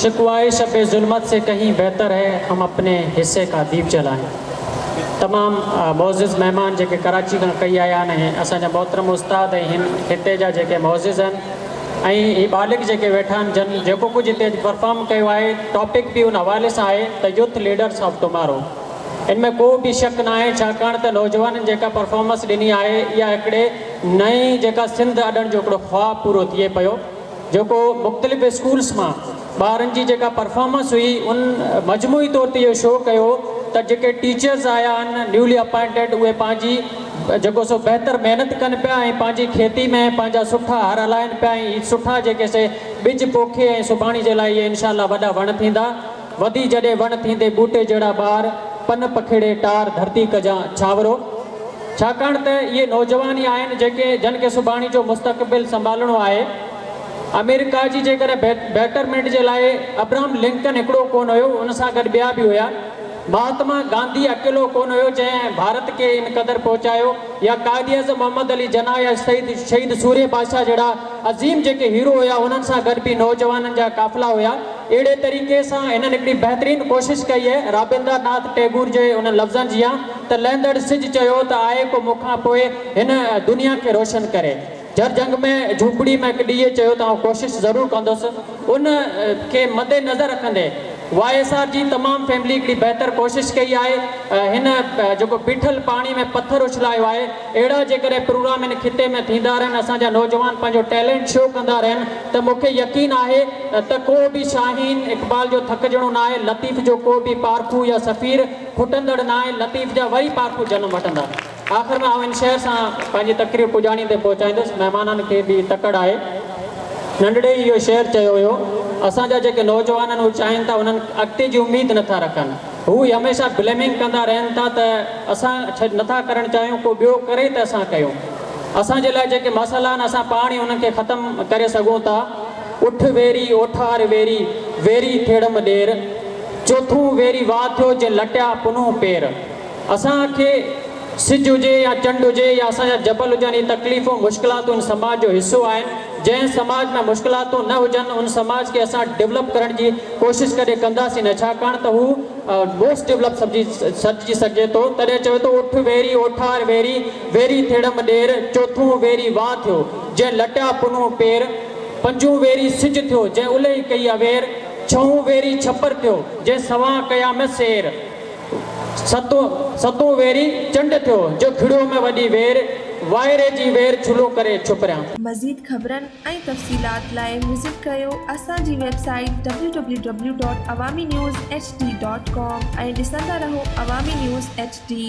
شڪوه شب ظلمت سي ڪهين بهتر هي هم اپني حصي ڪا ديپ جلائين. تمام معزز مهمان جيڪي ڪراچي کان ڪهي آيا آهن ۽ اسان جا محترم استاد ۽ هن خطي جا جيڪي معزز آهن ۽ هي ٻالڪ جيڪي ويٺا آهن جن جيڪو ڪجهه هتي اڄ پرفارم ڪيو آهي ٽاپڪ به ان حوالي سان آهي ته يوٿ ليڊرس آف ٽمارو ان ۾ ڪو به شڪ ناهي ڇاڪاڻ ته نوجوانن جيڪا پرفارمنس ڏني آهي اها هڪڙي نئين جيڪا سنڌ اڏڻ جو هڪڙو خواب پورو ٿئي پيو. جيڪو مختلف اسڪولس مان ٻارن جي جيڪا پرفارمنس هئي ان مجموعي طور تي اهو شو ڪيو ته جيڪي ٽيچرز آيا آهن نيولي اپائنٽيڊ اهي پنهنجي جيڪو سو بهتر محنت ڪن پيا ۽ پنهنجي کيتي ۾ پنهنجا سٺا هر هلائن پيا ۽ سٺا جيڪي سي ٻج پوکي ۽ سڀاڻي جي لاء اهي انشاء الله وڏا وڻ ٿيندا وڌي جڏهن وڻ ٿيندي ٻوٽي جهڙا ٻار، پن پکيڙي ٽار ڌرتي ڪجان ڇانورو. ڇاڪاڻ ته اهي نوجوان ئي آهن جيڪي جن کي سڀاڻي جو مستقبل سنڀالڻو آهي. آمريڪا جي جيڪڏهن بيٽرمينٽ جي لاء ابراهم لنڪن هڪڙو ڪونه هيو ان سان گڏ ٻيا به هيا. مهاتما گانڌي اڪيلو ڪونه هيو جنهن ڀارت کي ان قدر پهچايو يا قائداعظم محمد علي جناح يا شهيد سورهيه بادشاهه جهڙا عظيم جيڪي هيرو هيا انهن سان گڏ به نوجوانن جا قافلا هيا. اهڙي طريقي سان هنن هڪڙي بهترين ڪوشش ڪئي آهي. رابندر ناٿ ٽيگور جي انهن لفظن جيان ته لهندڙ سج چيو ته آء ڪو مون کان پوء هن دنيا کي روشن ڪري. جھر جھنگ ۾ جھوپڙي ۾ هڪ ڏيئي چيو ته آئون ڪوشش ضرور ڪندس. ان کي مد نظر رکندي واء ايس آر جي تمام فيملي هڪڙي بهتر ڪوشش ڪئي آهي. هن جيڪو بيٺل پاڻي ۾ پٿر اڇلايو آهي. اهڙا جيڪڏهن پروگرام هن خطي ۾ ٿيندا رهن اسان جا نوجوان پنهنجو ٽيلنٽ شو ڪندا رهن ته مون کي يقين آهي ته ڪو به شاهين اقبال جو ٿڪجڻو ناهي، لطيف جو ڪو به پارکو يا سفير کٽندڙ ناهي، لطيف جا وري پارکو جنم وٺندا. آخر ۾ آئون هن شعر سان پنهنجي تقرير پڄاڻي تي پهچائيندس، مهمانن کي به تڪڙ آهي. ننڍڙي ئي اهو شعر چيو هيو، اسان جا جيڪي نوجوان آهن اهي چاهين ٿا انهن اڳتي جي اميد نٿا رکن. هو هميشه بليمنگ ڪندا رهن ٿا ته اسان نٿا ڪرڻ چاهيون ڪو ٻيو ڪري ته اسان ڪيون. اسان جي لاء جيڪي مسئلا آهن اسان پاڻ ئي انهن کي ختم ڪري سگهون ٿا. اٺ ويري اوٺار ويري، ويري ٿيڙم ڏير. چوٿون ويري واء ٿيو جنهن لٽيا پنهون پير. اسان کي سج هجي يا چنڊ هجي يا اسان جا جبل هجن اهي تڪليفون مشڪلاتون ان سماج جو حصو آهن. جنهن سماج ۾ مشڪلاتون نه هجن ان سماج کي اسان ڊولپ ڪرڻ جي ڪوشش ڪڏهن ڪنداسين نه ڇاڪاڻ ته هو موسٽ ڊولپ سمجهي سڏجي سگهجي ٿو تڏهن چوي ٿو اٺ ويري اوٺار ويري ويري ٿيڙم ڏير چوٿون ويري واء ٿيو جنهن لٽيا پنهون پير پنجون ويري سج ٿيو جنهن الهي ڪئي اوير ڇهون ويري ڇپر ٿيو جنهن سوان ڪيا م سير. ستون ويري چنڊ ٿيو، جو کڙيو ۾ وڏي وير، وائري جي وير ڇلو ڪري ڇپريان. مزيد خبرن ۽ تفصيلات لاء وزٽ ڪريو اسان جي website W W W dot Awami news H D dot com ۽ ڏسندا رهو عوامي نيوز ايڇ ڊي.